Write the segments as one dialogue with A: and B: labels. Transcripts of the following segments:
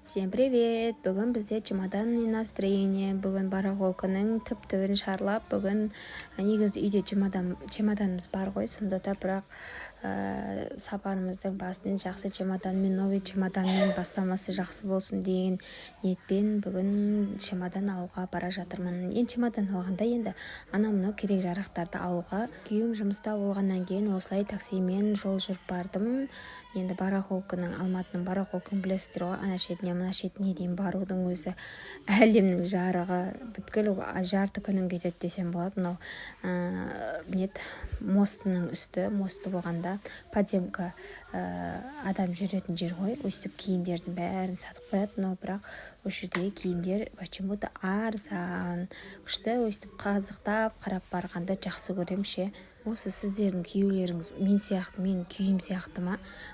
A: Всем привет! Бүгін бізде чемоданный настроение. Бүгін барахолканың түп түбін шарлап, бүгін негізі үйде чемоданымыз бар ғой, сонда да, бірақ сапарымыздың басын жақсы чемоданмен, новый чемоданмен бастамасы жақсы болсын деген ниетпен бүгін чемодан алуға бара жатырмын. Енді чемодан алғанда, енді анау мынау керек жарақтарды алуға. Күйеуім жұмыста болғаннан кейін осылай таксимен жол жүріп бардым. Енді барахолканың, Алматының барахолкасын білесіздер ғой, ана шетіне, мына шетіне дейін барудың өзі әлемнің жарығы, бүткіл жарты күнің кетеді десем болады. Мынау не, мостының үсті, мосты болғанда подземка, адам жүретін жер ғой. Өйстіп киімдердің бәрін сатып қояды, но бірақ осы жердегі киімдер почему то арзан, күшті. Өйстіп қазықтап қарап барғанды жақсы көремін ше. Осы сіздердің күйеулеріңіз мен сияқты, менің күйеуім сияқты ма?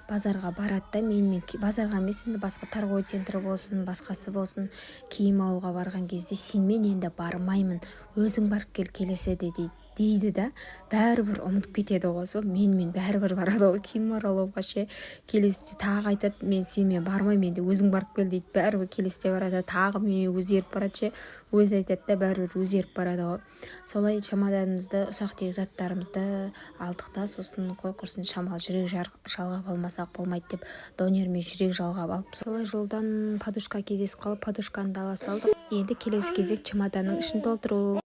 A: Базарға барады да, менімен базарға емес, енді басқа торговый центр болсын, басқасы болсын, киім алуға барған кезде: «Сенімен енді бармаймын, өзің барып кел келесіде», – дейді дейді да, бәрібір ұмытып кетеді ғой. Сол менімен бәрібір барады ғой киім аралауға ше. Келесіде тағы айтады: «Мен сенімен бармаймын енді, өзің барып кел», – дейді. Бәрібір келесіде барады, тағы менімен өзі еріп барады ше. Өзі айтады да, бәрібір өзі еріп барады ғой. Солай чемоданымызды, ұсақ түйек заттарымызды алдық та, сосын қой, құрсын, шамалы жүрек жалғап алмасақ болмайды деп, донермен жүрек жалғап алып, солай жолдан подушка кездесіп қалып, подушканы да ала салдық. Енді келесі кезек чемоданның ішін толтыру.